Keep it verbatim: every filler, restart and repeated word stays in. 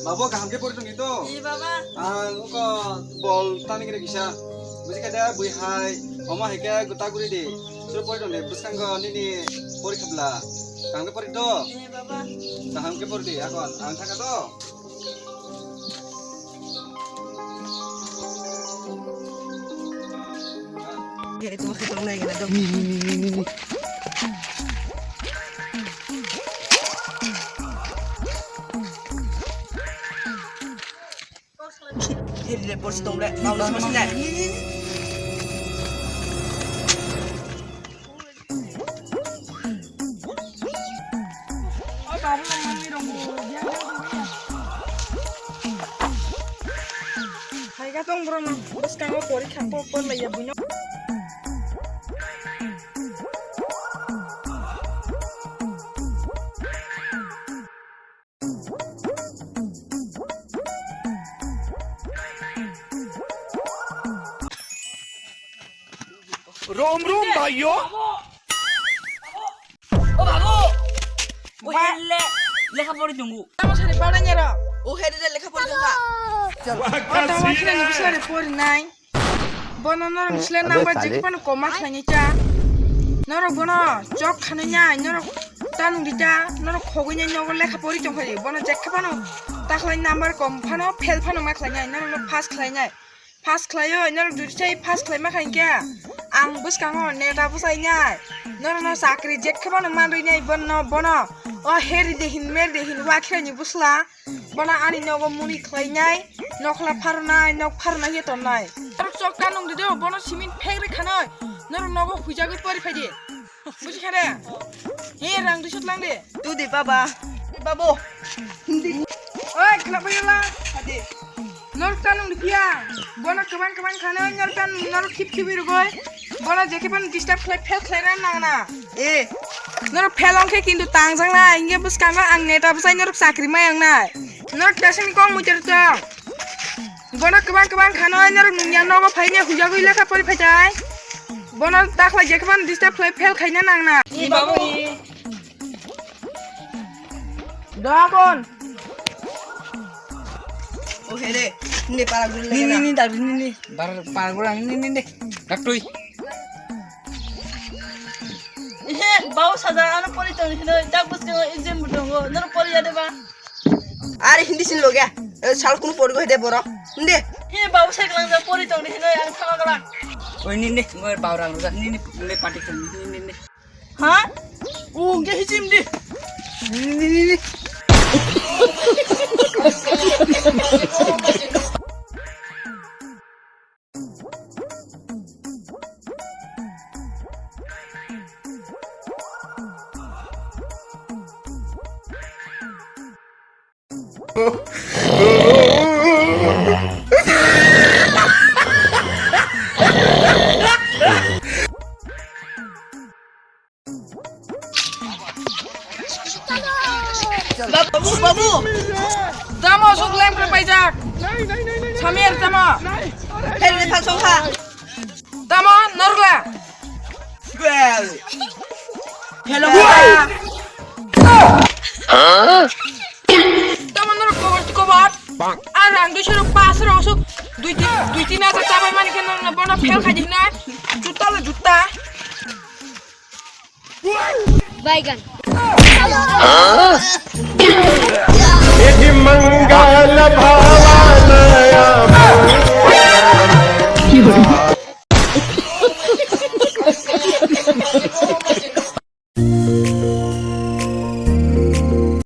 Babu, kaham khe pori tongdi to? Ee, baba. Ang uko bol tani khe kisa. Buji khe de, bui hai, omo hai khe gota guri di. Suru pori tongdi, bwskango nini pori khabla. Kaham khe pori to? Ee, baba. Kaham khe pori di, akon ang thaka to? Hai ka tong borok no bwskango porikha kok kor laiya buino. Rom rom bhaiyo. O babu. O hele lekha pori tongo. Tamo sari pora nyero. O hele lekha pori tongo. O tamo sari bisari pori nai. Bono norok sle number je phano koma khlainai cha. Norok bono chok khanai nai, norok tanung di cha, norok khogwi nai nogo lekha pori tongphai. Bono je phano takhlai number kom phano, fail phano ma khlainai, norok no pass khlainai. Pass khlaio, norok jodi sai pass khlai ma khain khe, ang bwskango neta bwsai nai. Norok no chakri je phano manrwi nai bono, bono. O heri de hin, mer de hin, wa khe ni bwsla. Bono ani nogo muni khlainai, nokla pharnai, nok pharnai ye tongnai. Norok chok ta nung di do, bono simin phek ri khanai. Norok nogo huijagwi pori phai di. Buji kha de? He rang dui sot lang de. Tu di baba. Babu. Hindi. Oi, khna bai la. Hadi. Norok ta nung di phiya. Bono kwbang kwbang khanai, norok ta nung, norok khip khip wi rwgoi. Bono je khe phano disturb khlai, fail khlai na nang na. Eh. Norok fail wng khe kintu tang jang nai, hingke bwskango ang neta bwsai norok chakri mai ang nai. Norok tesini kok muitor tong. Bono kwbang kwbang khano norok nungya nogo phai ne huya gui lekha pori phai tai. Bono ta khlai je khe phano disturb khlai fail khaina nang na. Ni babu. Dragon. O here, ni para gul ni, ni, ni, dar ni, ni. Bar para gul ni, ni, ni. Daktui. He, bau saja ano pori tong hino, jak bus ke exam butongo, noro pori ya de ba. Are hindi sin loge, sal kunu pori go hede boro. Hindi. He, bau sai lang ja pori tong hino, ang thama gala. Oi ni, ni, ngor bau rang ja, ni, ni, le pati tong ni, ni, ni. Ha? Ungke hichim di. Babu, babu. Tamo sok lem kre paijak. Samir tamo. Hei, le phasong ha. Tamo norla. Hello. Tamo nor kobar kobar. Ar rang dui soro pas rang sok dui tin, dui tin hajar chabai mani khe nor bono phel khai di na. Juta le juta. Baigan.